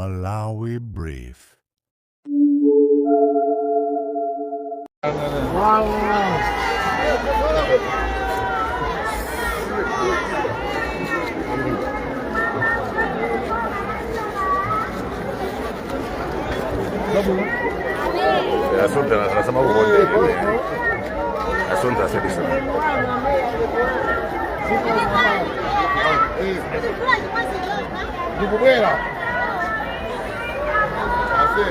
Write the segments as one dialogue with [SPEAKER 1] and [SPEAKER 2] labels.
[SPEAKER 1] Malawi Brief.
[SPEAKER 2] Assunta anasema uonde. Assunta sasa.
[SPEAKER 3] Ndikubwera ase.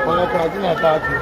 [SPEAKER 3] Pakati natatu.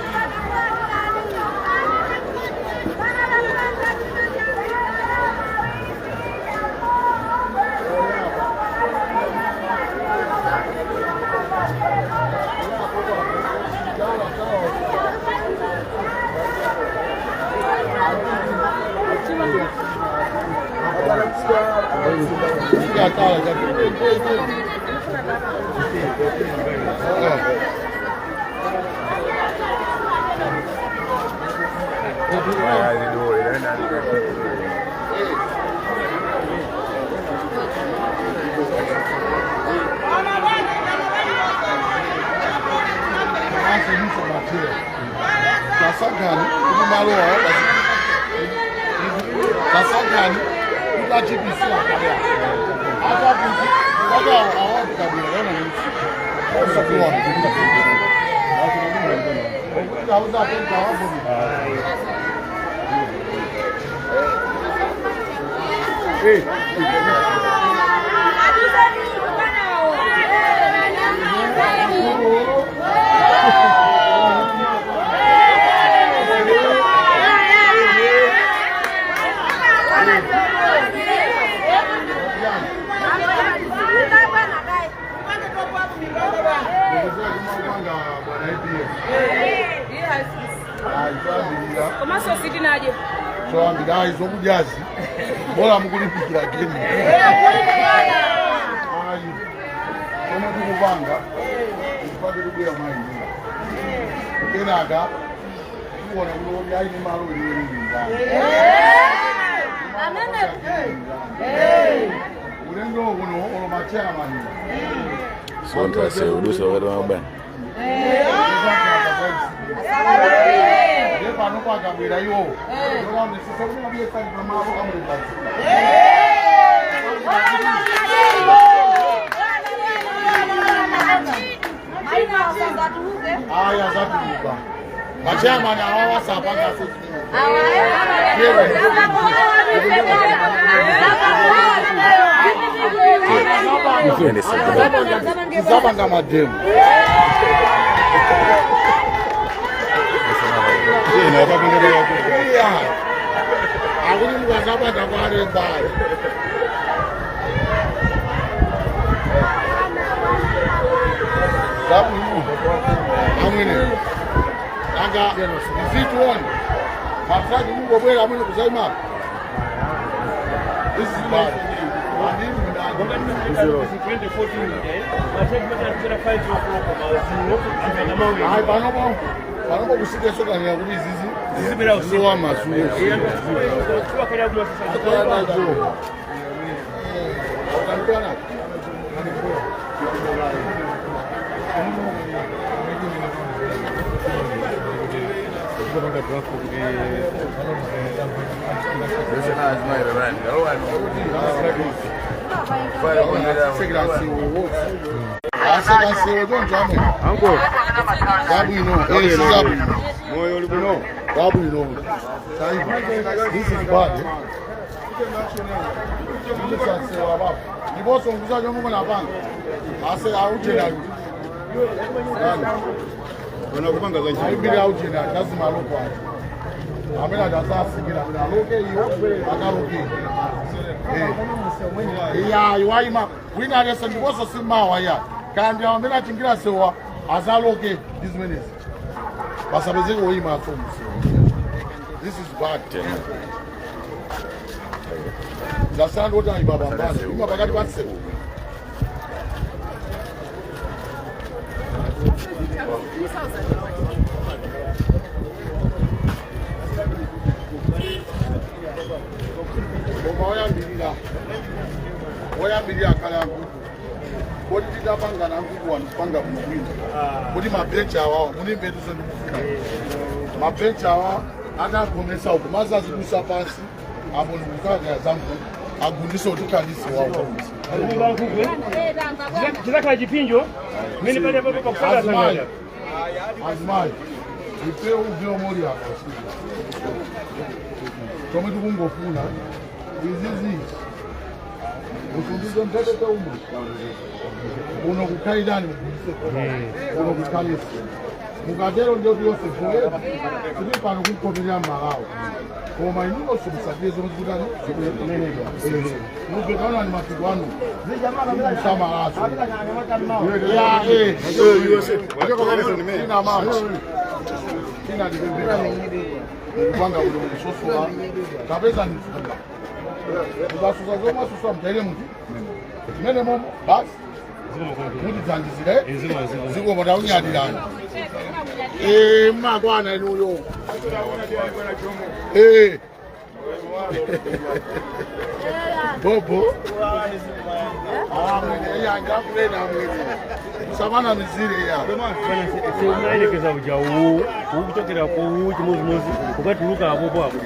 [SPEAKER 3] Tasankhani kuti malowa basi, tasankhani kuti aGPC akale atakuti kati awapi kabwera kaona kuti auza atenta awaboni. Hey.
[SPEAKER 4] Komanso sitinaje.
[SPEAKER 3] Choyambira ayi, zokudyazi bola mukulipikira gemu ayi. Chomwe tikupanga ipate kubwera mwayi, kenaka tikuona kuti odi ayi ni malo iliweni ndani ulendo kuno olo machairman.
[SPEAKER 2] Sonta se udusa wakati wa bwana.
[SPEAKER 3] Pano pakabwera iwo yoraonesesa kuti mabiyesani pamavo kamulembazi. Aya, zatuluka machairman awawasapanga.
[SPEAKER 2] Twende sasa.
[SPEAKER 3] Tizapanga mademo. Iya, akuti mukazapanga kwalembayo zabwino amwene. Anga izituoni matraki mungobwera amwene kuzaima. This is bad.
[SPEAKER 5] 2014 mateki 5 o'clock madzulo.
[SPEAKER 3] Hayi, panopo panopo kusikesokanira kuti izizi
[SPEAKER 5] Zizibera usiku.
[SPEAKER 3] zilowa madzulo. Akayanacho ukandikwana.
[SPEAKER 2] Sasa na azima ile bwana.
[SPEAKER 3] Asekansiwo choncho amwe.
[SPEAKER 6] Anko,
[SPEAKER 3] Zabwino, eh, si zabwino.
[SPEAKER 6] Moyo uli bwino.
[SPEAKER 3] Zabwino. This is bad, eh? Ndisansewa baba ndiponso nguza chomwe munapanga ase auchena.
[SPEAKER 6] Wana kupanga za nchi.
[SPEAKER 3] Aibiri auchena kazi maloko acho. Amene adasasikira amene aloke iyo akaloke. Iya, iwaima wina alese ndiponso simawa iya kandi amene achingira sewa azaloke ndi zimenezi pasapezeke woyima aso msewa. This is bad. Zasana kuti ayibabambane ima pakati pa msewu. Koma oyambirira akhale ankuku kodi titapangana ankuku wanu kupanga bwino kuti mabenchi awawa mulimbetuzo ndikufuna mabenchi awa atagomesa uku mazazidusa pansi apo ndikukakaya zankuku agundise kuti khalise wawo.
[SPEAKER 5] Chizakhala chipinjo mene pali apo pakusaka.
[SPEAKER 3] Azimayi.
[SPEAKER 5] Sanganya.
[SPEAKER 3] Azimayi, ife ubve muli apa chomwe tikungofuna izizi usundize mtetete umwe uno kukhalirani mugundise uno kukhalisa mukatero ndio yonse voera tiri pano kukhomerera mmalawo koma inunso musatire zomwe zikutani zikuyenedwa mubve taonani masiku ano kusamalaso ya tina mama tina ndipembera mukupanga kuti mukusosola kapeza ndifuna mukasusa zomwe asusa mtaire muti mmene momo basi mutidzandizire zikomo taunyadirani mmakwana inuyo. Bobo amwene amwene musamana mizire ya.
[SPEAKER 5] Unaelekeza uja uwu ukuchokera ku chimozimozi ukatuluka apopo apo.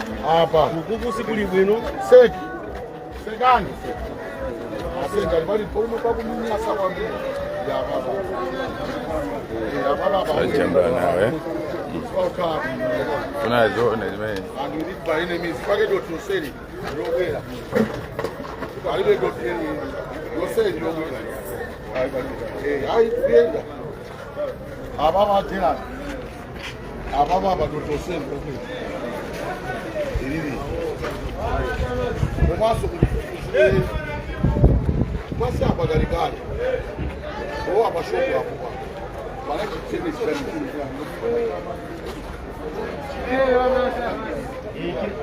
[SPEAKER 3] Apa.
[SPEAKER 5] Ukuku sikuli bwino.
[SPEAKER 3] Seki sekani asenga pali pomwe pakuminyasa kwambiri yapapa yapapa.
[SPEAKER 2] Ajambula nawe. Unaziona zimene.
[SPEAKER 3] And we need by any means pake doti yoseri yobwera alibe doti yoseri yobwera ayi kuyenda apapa ajerani apapa apa doti yoseri yobwera ilili komanso kwasi apa kalikali o apa shopu apo pa pana chitsene chitani.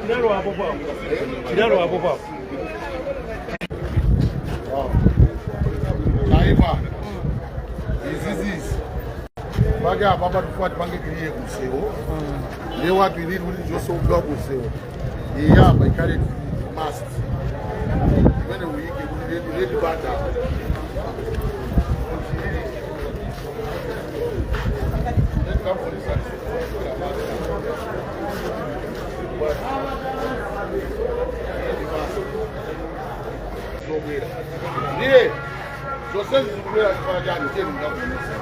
[SPEAKER 5] Chinalo apopo apo chinalo apopo apo.
[SPEAKER 3] Taipa izizizi pake apa patifuna tipange clear kusewo ndiye watu ilili kuti zosouka kusewo iyi apa ikhale mast imene uyike kuti leti bata zobwera ndiye zonsezi zikubwera chifukwa chani chenu ndakuonesa.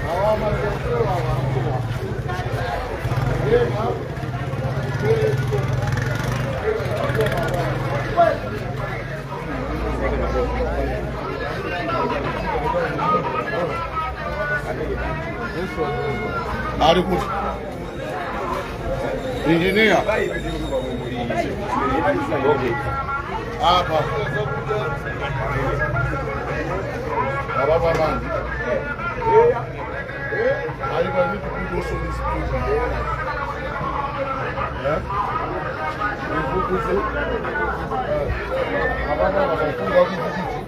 [SPEAKER 3] Awa mazosewa awa ena. Ali kuti injiniya apa apa pamanje ayiba need to put also this prison. Yeah? Abana bakafunga kuti chichi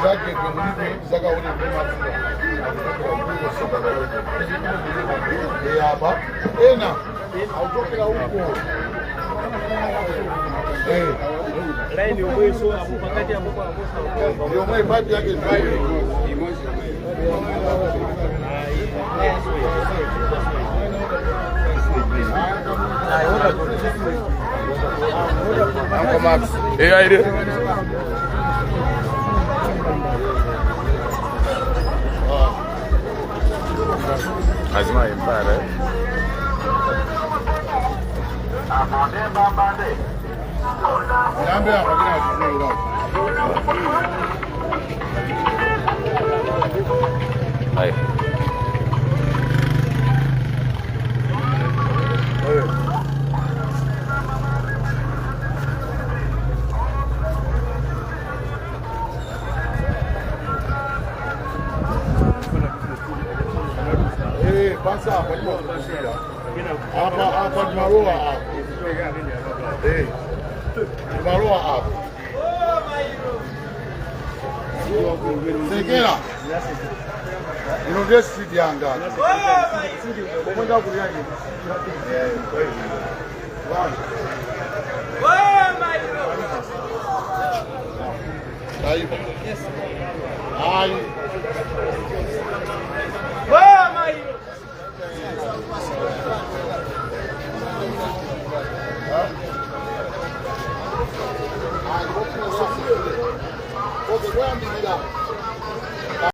[SPEAKER 3] zagedwe mulibe zakaonekwe mafuta apa ena auchokera uko.
[SPEAKER 5] Laini yomweso apo pakati apo apo.
[SPEAKER 3] Yomwe pipe yake ndiyo.
[SPEAKER 2] Uncle Max. Aire. Azimayi mpara.
[SPEAKER 3] Yambe apa kina chizero.
[SPEAKER 2] Ayi.
[SPEAKER 3] Eh, pasa apa ndipo kushira. Apa apa ni maroa apa. Eh. Ni maroa apa. Sekera. Ino ndiye street yanga. Komwenda kuliyani. Eh, Bwana. Taifa. Hai. Okay, kuyambirira.